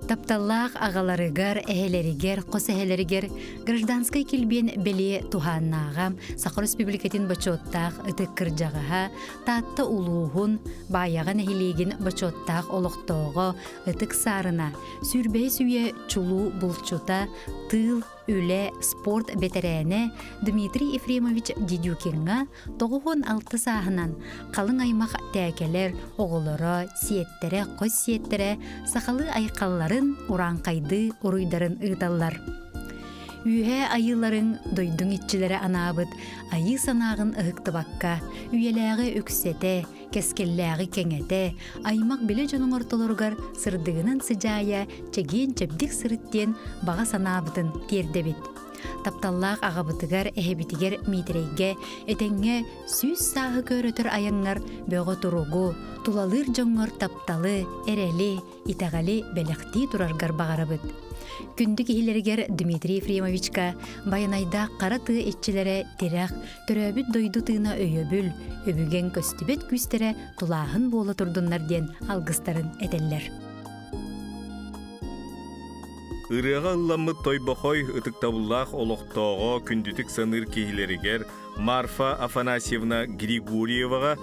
Тапталлаах аҕаларыгар, эһэлэригэр, хос эһэлэригэр гражданскай килбиэн бэлиэ туһааннааҕа, Саха Республикатын бочуоттаах ытык кырдьаҕаһа, Таатта улууһун, Баайаҕа нэһилиэгин бочуоттаах олохтооҕо, ытык саарына, сүүрбэһис үйэ чулуу булчута, тыыл, үлэ, спорт бэтэрээнэ Дмитрий Ефремович Дедюкиҥҥа 96 сааһынан халыҥ аймах тээкэлэр оҕолоро, сиэттэрэ, хос сиэттэрэ сахалыы айхалларын, урааҥхайдыы уруйдарын ыыталлар. Үөһээ айыыларыҥ дойдуҥ иччилэрэ анаабыт айыы санааҕын ыһыктыбакка, үйэлээҕи үксэтэ, кэскиллээҕи кэҥэтэ, аймах билэ дьонуҥ ортолоругар сырдыгынан сыдьаайа, чэгиэн-чэбдик сырыт диэн баҕа санаабытын тиэрдэбит. Тапталлаах аҕабытыгар, эһэбитигэр Миитэрэйгэ этэҥҥэ 100 сааһы көөрөтөр айаҥҥар бөҕө туругу, тулалыыр дьоҥҥор тапталы, эрэли, итэҕэли бэлэхтии тураргар баҕарабыт. Күндү киһилэригэр Дмитрий Ефремовичка Байанайдаах хара тыа иччилэрэ тирэх, төрөөбүт дойду тыына өйөбүл, өбүгэҥ көстүбэт күүстэрэ тулааһын буола турдуннар диэн алгыстарын этэллэр. Ырыаҕа ылламмыт Тойбохой ытыктабыллаах олохтооҕо күндүтүк саныыр киһилэригэр Марфа Афанасьевна Григорьеваҕа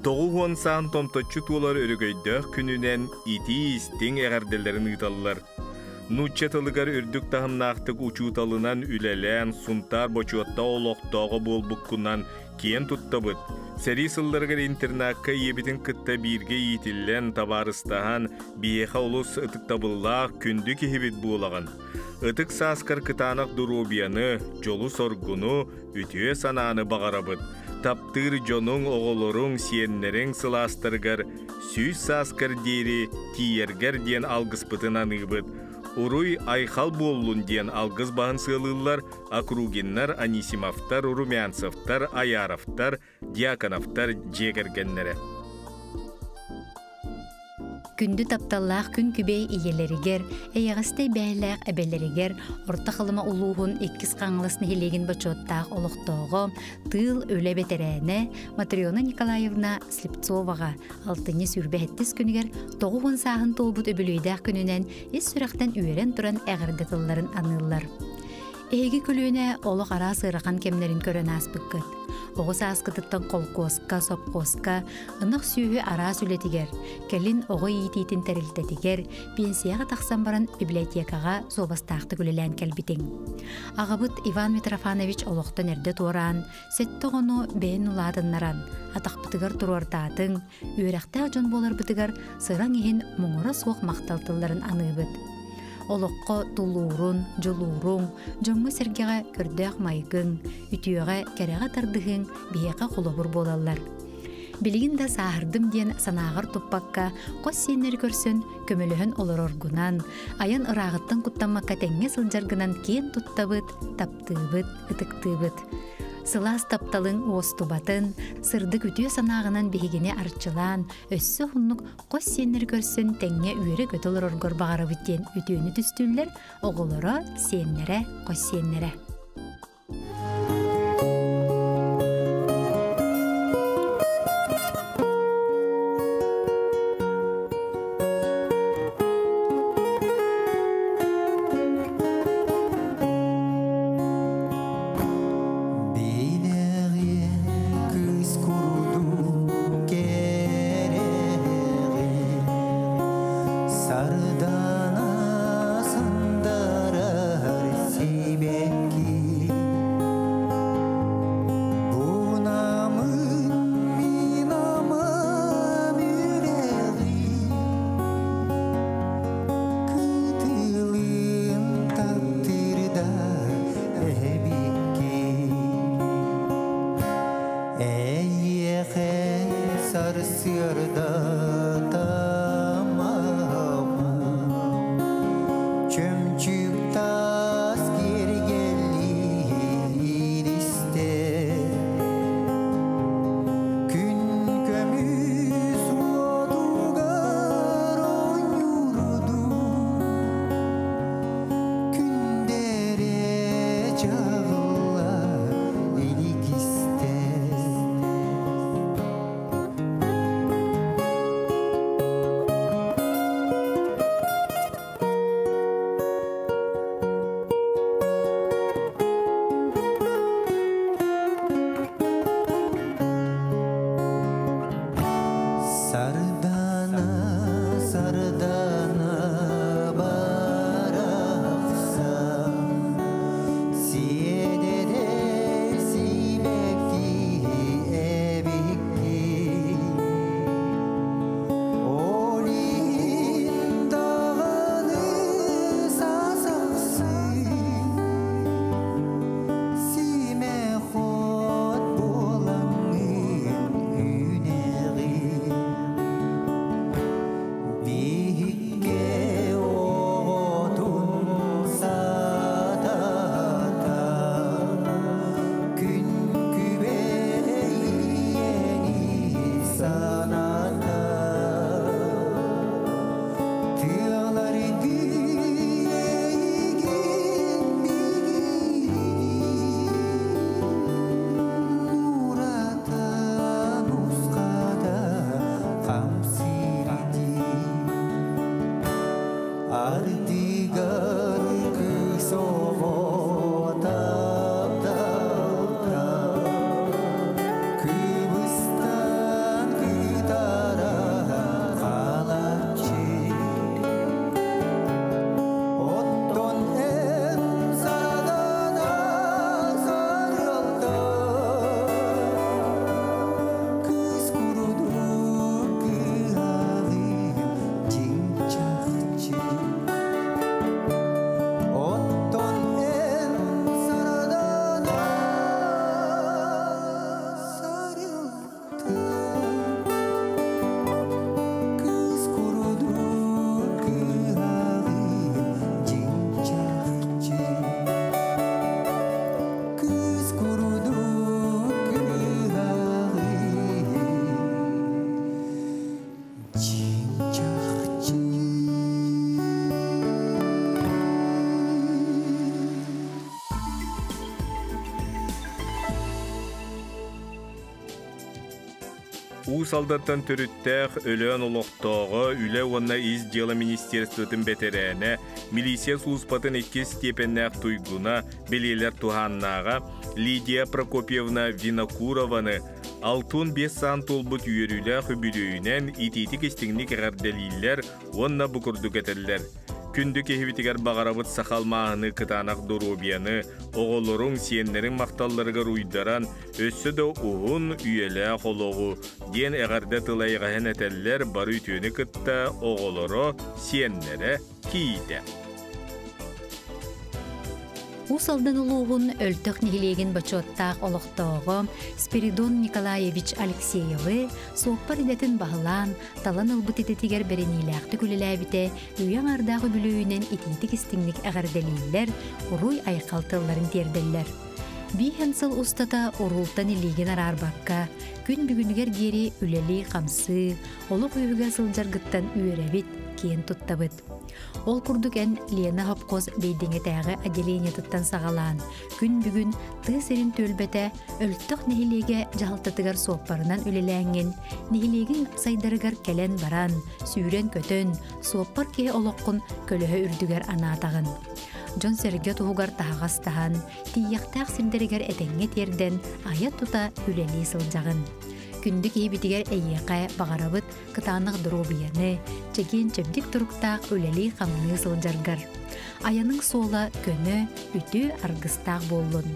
90 сааһын томточчу туолар өрөгөйдөөх күнүнэн итии истиҥ эҕэрдэлэрин ыыталлар. Нуучча тылыгар үрдүк таһымнаахтык учууталынан үлэлээн, Сунтаар бочуоттаах олохтооҕо буолбуккунан киэн туттабыт. Сэрии сылларыгар интернакка ийэбитин кытта бииргэ иитиллэн, табаарыстаһан, биһиэхэ олус ытыктабыллаах күндү киһибит буолаҕын. Ытык сааскар кытаанах доруобуйаны, дьолу-соргуну, үтүө санааны баҕарабыт. Таптыыр дьонуҥ, оҕолоруҥ, сиэннэриҥ сылаастарыгар 100 сааскар диэри тиийэргэр диэн алгыспытын аныыбыт. Уруй айхал буоллун диэн алгыс баһын сыалыыллар Округиннар, Анисимовтар, Румянцевтар, Аяровтар, Дьяконовтар дьиэ кэргэннэрэ. Күндү тапталлаах күн күбэй ийэлэригэр, эйэҕэстэй бэйэлээх эбэлэригэр Орто Халыма улууһун Иккис Хаҥалас нэһилиэгин бочуоттаах олохтооҕо, тыыл үлэ бэтэрээнэ Матрена Николаевна Слепцоваҕа алтынньы 27-с күнүгэр 90 сааһын туолбут үбүлүөйдээх күнүнэн ис сүрэхтэн үөрэн туран эҕэрдэ тылларын аныыллар. Эһиги көлүөнэ олох араас ыарахан кэмнэрин көрөн ааспыккыт. Оҕо сааскытыттан холкуоска, сопхуоска, ынах сүөһү араас үлэтигэр, кэлин оҕо иитиитин тэрилтэтигэр, пенсияҕа тахсан баран библиотекаҕа суобастаахтык үлэлээн кэлбитиҥ. Аҕабыт Иван Митрофанович олохтон эрдэ туораан, сэттэ оҕону бэйэн улаатыннаран, атахпытыгар туруортаатыҥ, үөрэхтээх дьон буоларбытыгар сыраҥ иһин муҥура суох махтал тылларын аныыбыт. Олоххо тулуурун, дьулууруҥ, дьоҥҥо-сэргэҕэ көрдөөх майгыҥ, үтүөҕэ, кэрэҕэ тардыһыҥ биһиэхэ холобур буолаллар. Билигин да сааһырдым диэн санааҕар туппакка, хос сиэннэри көрсөн, көмөлөһөн олороргунан, айан ырааҕыттан куттаммакка тэҥҥэ сылдьаргынан киэн туттабыт, таптыыбыт, ытыктыыбыт. Сылаас тапталыҥ уостубатын, сырдык үтүө санааҕынан биһигини арчылаан, өссө уһуннук хос сиэннэри көрсөн тэҥҥэ үөрэ-көтө олороргор баҕарабыт диэн үтүөнү түстүүллэр оҕолоро, сиэннэрэ, хос сиэннэрэ. Билэҕиэ кыыс курдук кэрэҕи Сардана сандарар сибэкки Бу намын мин аман үрэҕи Кытылын таптыырда эбикки Эйиэхэ сарсыарда тамаҕа. Ардыгар кыыс оҕо тапталта Кыбыстан кытаран хаалааччы. Оттон эн сарадана сарыалта Кыыс курдук кыаҕын дьиҥ чахчы. Оттон эн сарадана сарыалта Кыыс курдук кыаҕын дьиҥ чахчы. Кыыс курдук кыаҕын дьиҥ чахчы. Уус Алдантан төрүттээх Өлөөн олохтооҕо, Үлэ уонна ис дьыала министерствотын бэтэрээнэ, милиция сулууспатын иккис степеннээх туйгуна, бэлиэлэр туһааннааҕа Лидия Прокопьевна Винокурованы 65 саан туолбут үөрүүлээх үбүлүөйүнэн итиитик истиҥник эҕэрдэлииллэр уонна бу курдук этэллэр. Күндү киһибитигэр баҕарабыт саха алмааһыны кытаанах доруобуйаны, оҕолоруҥ, сиэннэриҥ махталларыгар уйдаран, өссө да уһун, үйэлээх олоҕу, диэн эҕэрдэ тыл эйэҕэһин этэллэр бары үтүөнү кытта оҕолоро, сиэннэрэ, кийиитэ. Уус Алдан улууһун Өлтөх нэһилиэгин бочуоттаах олохтооҕо Спиридон Николаевич Алексеевы суоппар идэтин баһылаан, талан ылбыт идэтигэр бэриниилээхтик үлэлээбитэ үйэ аҥаардаах үбүлүөйүнэн итиитик-истиҥник эҕэрдэлииллэр, уруй-айхал тылларын тиэрдэллэр. Бииһэн сыл устата уруултан илиигин араарбакка, күн бүгүнүгэр диэри үлэлии-хамсыы, олох үөһүгэр сылдьаргыттан үөрэбит, киэн туттабыт. Ол курдук эн Лена Хопкос Бэйдиҥэтээҕи отделениетыттан саҕалаан, күн бүгүн тыа сирин түөлбэтэ Өлтөх нэһилиэгэ дьаһалтатыгар суоппарынан үлэлээҥҥин, нэһилиэгиҥ сайдарыгар кэлэн-баран, сүүрэн-көтөн, суоппар киһи олоххун көлөһө үрдүгэр анаатаҕын. Дьон-сэргэ туһугар таһаҕас таһан, тиийиэхтээх сирдэригэр этэҥҥэ тиэрдэн, айа-тута үлэлии сылдьаҕын. Күндү киһибитигэр эйиэхэ баҕарабыт кытаанах доруобуйаны, чэгиэн-чэбдик туруктаах үлэлии-хамныы сылдьаргар. Айаныҥ суола көнө, үтүө аргыстаах буоллун.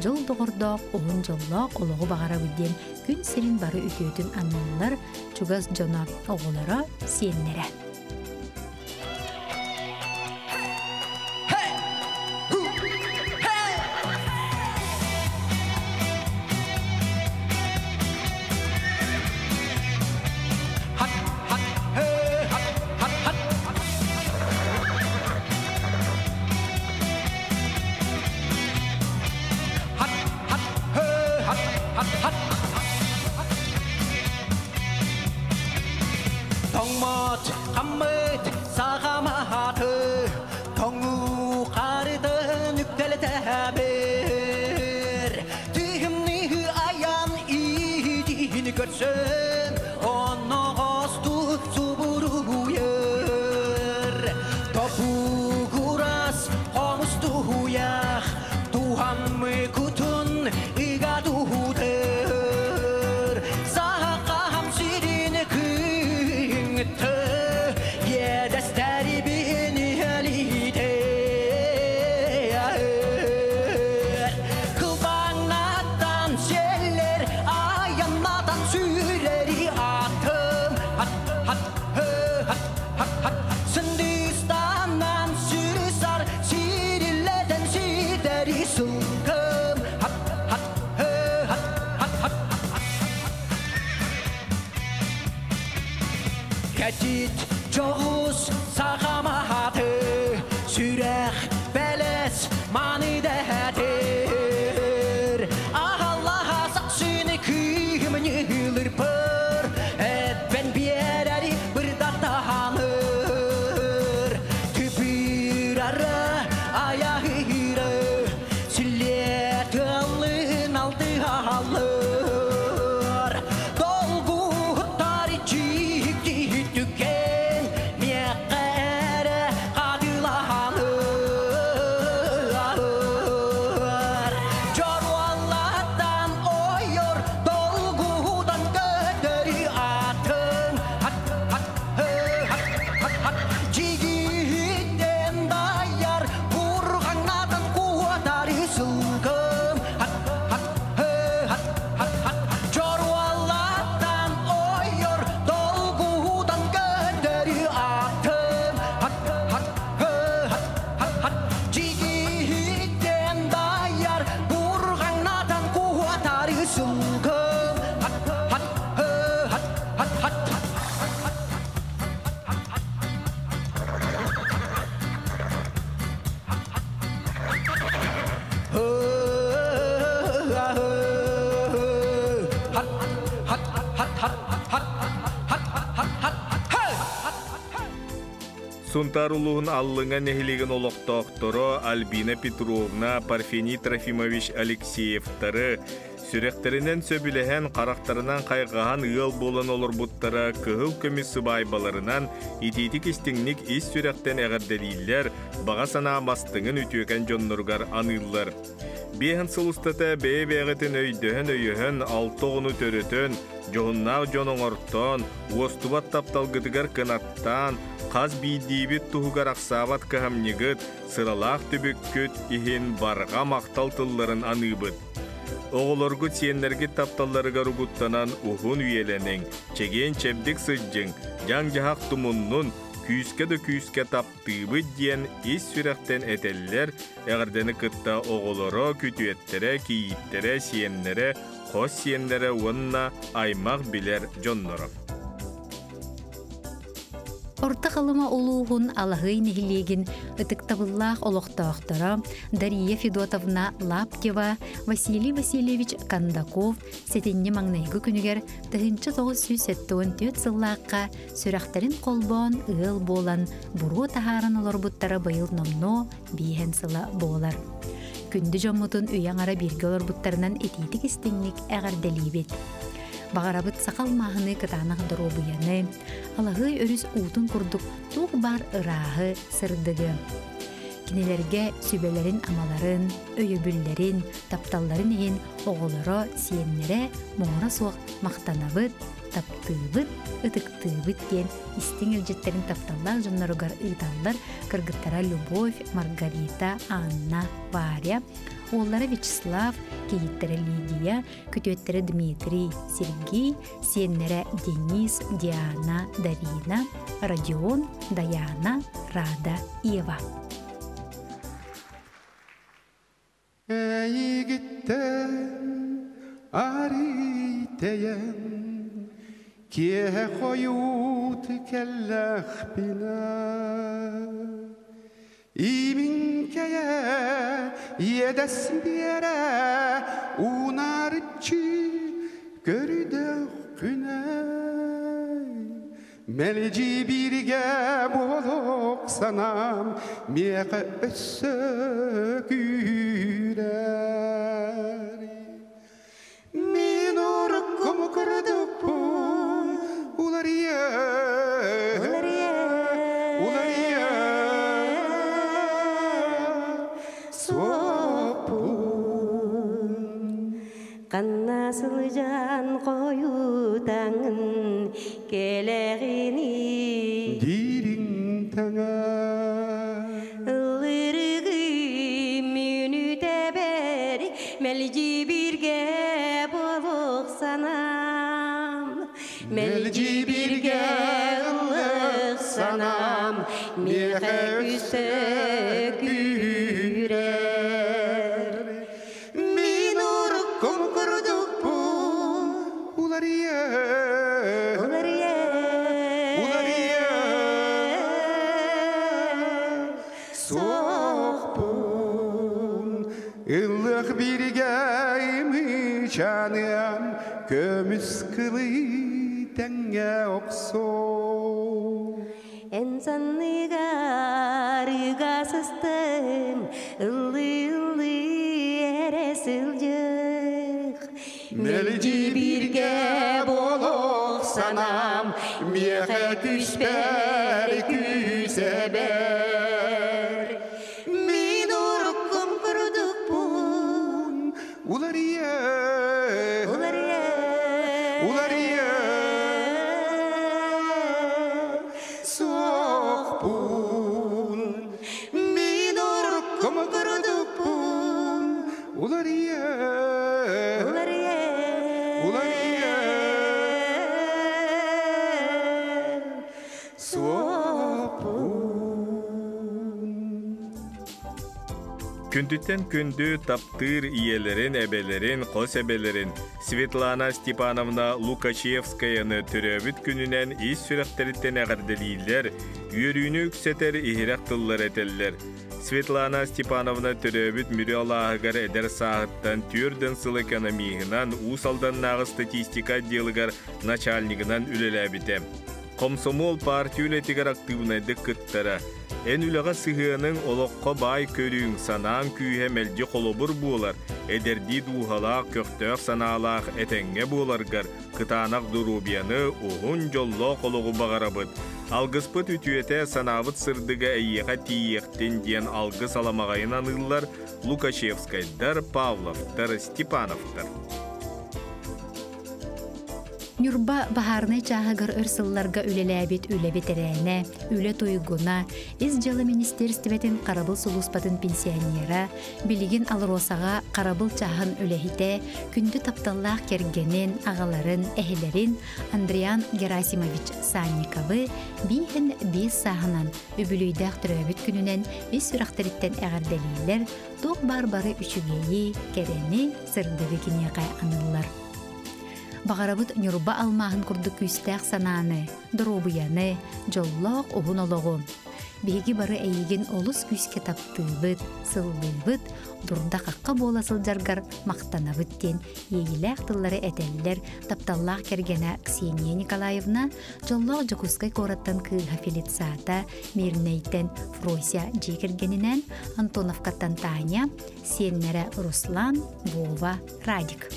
Дьол доҕордоох, уһун дьоллоох олоҕу баҕарабыт диэн күн сирин бары үтүөтүн аныыллар чугас дьоно, оҕолоро, сиэннэрэ. Тоҥмот Сунтаар улууһун Аллыҥа нэһилиэгин олохтоохторо Альбина Петровна, Парфений Трофимович Алексеевтары сүрэхтэринэн сөбүлэһэн, харахтарынан хайҕаһан ыал буолан олорбуттара кыһыл көмүс сыбаайбаларынан итиитик-истиҥник ис сүрэхтэн эҕэрдэлииллэр, баҕа санаа бастыҥын үтүөкэн дьонноругар аныыллар. Биэһин сыл устата бэйэ-бэйэҕитин өйдөһөн-өйөһөн, алта оҕону төрөтөн, дьоһуннаах дьон оҥортоон, уостубат тапталгытыгар кынаттаан, хас биирдиибит туһугар ахсаабат кыһамньыгыт, сыралаах түбүккүт иһин барҕа махтал тылларын аныыбыт. Оҕолоргут сиэннэргит тапталларыгар угуттанан уһун үйэлэниҥ, чэгиэн-чэбдик сылдьыҥ, дьаҥ-дьаһах тумуннун, күүскэ да күүскэ таптыыбыт диэн ис сүрэхтэн этэллэр, эҕэрдэни кытта оҕолоро, күтүөттэрэ, кийииттэрэ, сиэннэрэ, хос сиэннэрэ уонна аймах билэр дьонноро. Орто Халыма улууһун Алаһыай нэһилиэгин ытыктабыллаах олохтоохторо Дария Федотовна Лаптева, Василий Васильевич Кондаков сэтинньи маҥнайгы күнүгэр 1974 сыллаахха сүрэхтэрин холбоон ыал буолан буруо таһааран олорбуттара быйыл номнуо биэһэн сыла буолар. Күндү дьоммутун үйэ аҥара бииргэ олорбуттарынан итиитик истиҥник эҕэрдэлиибит. Баҕарабыт саха алмааһыныы кытаанах доруобуйаны, Алаһыай өрүс уутун курдук туох баар ырааһы, сырдыгы. Кинилэргэ сүбэлэрин-амаларын, өйөбүллэрин, тапталларын иһин оҕолоро, сиэннэрэ муҥура суох махтанабыт, таптыыбыт, ытыктыыбыт диэн истиҥ илдьиттэрин тапталлаах дьонноругар ыыталлар кыргыттара Любовь, Маргарита, Анна, Варя, уоллара Вячеслав, кийииттэрэ Лидия, күтүөттэрэ Дмитрий, Сергей, сиэннэрэ Денис, Диана, Дарина, Родион, Даяна, Рада, Ева. Эйигиттэн арыйтэйэн киэһэ хойут кэллэхпинэ Иимиҥкэйэ иэдэс биэрэ уунаарыччы көрдөххүнэ Мэлдьи бииргэ буолуох санаам миэхэ өссө күүрэр. Мин уруккум курдукпун уларыйа, уларыйа суоппун. Ханна сылдьан хойутаҥын кэлэҕиний Дириҥ таҥа Ыллырыгы мүнүтэбэр мэлдьи бииргэ буолуох санаам Мэлдьи бииргэ ыллык санаам миэхэ өссө күүрэр. Мин уруккум курдукпун уларыйа Уларыйа уларыйа суохпун. Ыллык бииргэ ымыычаныам көмүс кылы тэҥҥэ охсо. Эн санныгар ыга сыстым, ыллыы-ыллыы эрэ сылдьых. Мэлдьи бииргэ буолуох санаам миэхэ түспэр күүс эбэр. Мин уруккум курдукпун уларыйа Уларыйа уларыйа суохпун. Мин уруккум курдукпун уларыйа уларыйа уларыйа суохпун. Күндүттэн күндү таптыыр ийэлэрин, эбэлэрин, хос эбэлэрин Светлана Степановна Лукачевскаяны төрөөбүт күнүнэн ис сүрэхтэриттэн эҕэрдэлииллэр, үөрүүнү үксэтэр иһирэх тыллар этэллэр. Светлана Степановна төрөөбүт Мүрү алааһыгар эдэр сааһыттан түөрдэн сыл экономиһынан Уус Алданнааҕы статистика отделыгар начальнигынан үлэлээбитэ. Комсомол партия үлэтигэр актыыбынайдык кыттара. Эн үлэҕэ сыһыаныҥ, олоххо баай көрүүҥ, санааҥ күүһэ мэлдьи холобур буолар, эдэрдии дууһалаах, көхтөөх санаалаах этэҥҥэ буоларгар кытаанах доруобуйаны, уһун дьоллоох олоҕу баҕарабыт. Алгыспыт үтүөтэ, санаабыт сырдыга эйиэхэ тиийиэхтин диэн алгыс аламаҕайын аныыллар Лукачевскайдар, Павловтар, Степановтар. Ньурба баһаарынай чааһыгар өр сылларга үлэлээбит үлэ бэтэрээнэ, үлэ туйгуна, Ис дьыала министиэристибэтин харабыл сулууспатын пенсионера, билигин АЛРОСАҕа харабыл чааһын үлэһитэ, күндү тапталлаах кэргэнин, аҕаларын, эһэлэрин Андриан Герасимович Санниковы бииһин биэс сааһынан үбүлүйдээх төрөөбүт күнүнэн ис сүрэхтэриттэн эҕэрдэлииллэр, туох баар бары үчүгэйи, кэрэни, сырдыгы киниэхэ аныыллар. Баҕарабыт Ньурба алмааһын курдук күүстээх санааны, доруобуйаны, дьоллоох уһун олоҕу. Биһиги бары эйигин олус күүскэ таптыыбыт, сыллыыбыт, дурда-хахха буола сылдьаргар махтанабыт диэн иэйиилээх тыллары этэллэр тапталлаах кэргэнэ Ксения Николаевна, дьоллоох Дьокуускай куораттан кыыһа Фелицата, Мирнэйтэн Фрося дьиэ кэргэнинээн, Антоновкаттан Таня, сиэннэрэ Руслан, Вова, Радик.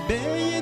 Бэйэни